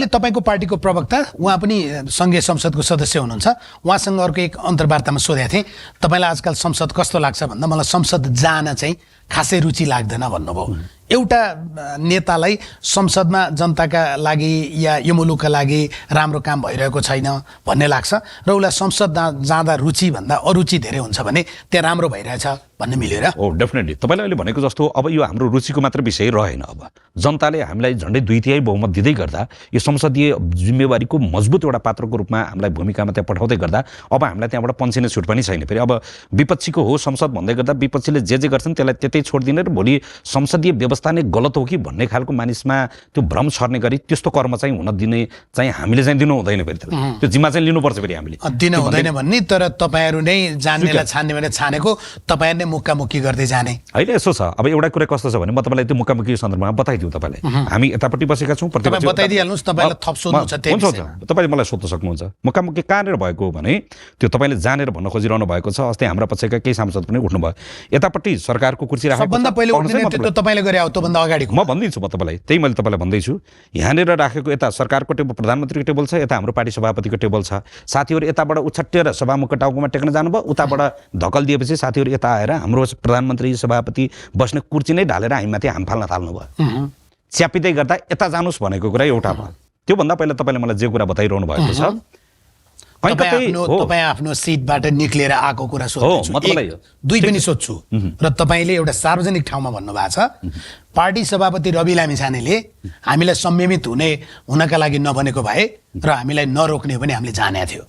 तपाईको पार्टीको प्रवक्ता उहाँ पनि संघीय संसदको सदस्य हुनुहुन्छ। उहाँसँग अर्को एक अन्तर्वार्तामा सोधेको थिएँ, तपाईँलाई आजकल संसद कस्तो लाग्छ भन्दा मलाई संसद जान चाहिँ खासै रुचि लाग्दैन भन्नुभयो। एउटा नेतालाई संसदमा जनताका लागि या यो मुलुकका लागि राम्रो काम भइरहेको छैन भन्ने लाग्छ र उसलाई संसद जाँदा रुचि भन्दा अरुचि धेरै हुन्छ भने त्यहाँ राम्रो भइरहेछ भन्ने मिल्यो र? हो, डेफिनेटली। तपाईँले अहिले भनेको जस्तो अब यो हाम्रो रुचिको मात्र विषय रहेन। अब जनताले हामीलाई झन्डै 2/3 बहुमत दिँदै गर्दा यो संसदीय जिम्मेवारीको मजबुत एउटा पात्रको रूपमा हामीलाई भूमिकामा त्यहाँ पठाउँदै गर्दा अब हामीलाई त्यहाँबाट पन्सिने छुट पनि छैन। फेरि अब विपक्षीको हो संसद भन्दै गर्दा विपक्षीले जे गर्छन् त्यसलाई त्यतै छोडिदिने र भोलि संसदीय व्यवस्था नै गलत हो कि भन्ने खालको मानिसमा त्यो भ्रम छर्ने गरी त्यस्तो कर्म चाहिँ हुन दिने चाहिँ हामीले चाहिँ दिनु हुँदैन। फेरि त्यो जिम्मा चाहिँ लिनुपर्छ फेरि हामीले दिन हुँदैन भन्ने। तर तपाईँहरू नै जान्नेलाई छान्ने भने छानेको, तपाईँहरू नै मुक्कामुक्की गर्दै जाने होइन। यसो छ, अब एउटा कुरा कस्तो छ भने म तपाईँलाई त्यो मुक्कामुक्की सन्दर्भमा बताइदिउँ। तपाईँलाई हामी यतापट्टि बसेका छौँ, बताइदिइहाल्नुहोस्। तपाईँलाई थप सोध्नु छ हुन्छ, तपाईँले मलाई सोध्न सक्नुहुन्छ। मुक्कामुक्की कहाँनिर भएको हो भने त्यो तपाईँले जानेर भन्न खोजिरहनु भएको छ। अस्ति हाम्रा पक्षका केही सांसद पनि उठ्नुभयो। यतापट्टि सरकारको कुर्सी राखेको सबभन्दा पहिले उठ्ने तपाईँले गरे हो, त्योभन्दा अगाडिको म भनिदिन्छु। म तपाईँलाई त्यही मैले तपाईँलाई भन्दैछु, यहाँनिर राखेको यता सरकारको टेबल, प्रधानमन्त्रीको टेबल छ, यता हाम्रो पार्टी सभापतिको टेबल छ। साथीहरू यताबाट उछट्टिएर सभामुखको टाउकोमा टेक्न जानुभयो, उताबाट धकल दिएपछि साथीहरू यता आएर हाम्रो प्रधानमन्त्री सभापति बस्ने कुर्सी नै ढालेर हामीमाथि हाम फाल्न थाल्नुभयो। च्यापिँदै गर्दा यता जानुहोस् भनेको कुरा एउटा भयो। त्योभन्दा पहिला तपाईँले मलाई जे कुरा बताइरहनु भएको छ, तपाईँ आफ्नो सिटबाट निक्लिएर आएको कुरा सोध्छु, दुई पनि सोध्छु। र तपाईँले एउटा सार्वजनिक ठाउँमा भन्नुभएको छ पार्टी सभापति रवि लामिछानेले हामीलाई संयमित हुनका लागि नभनेको भए र हामीलाई नरोक्ने पनि हामीले जानेको थियो।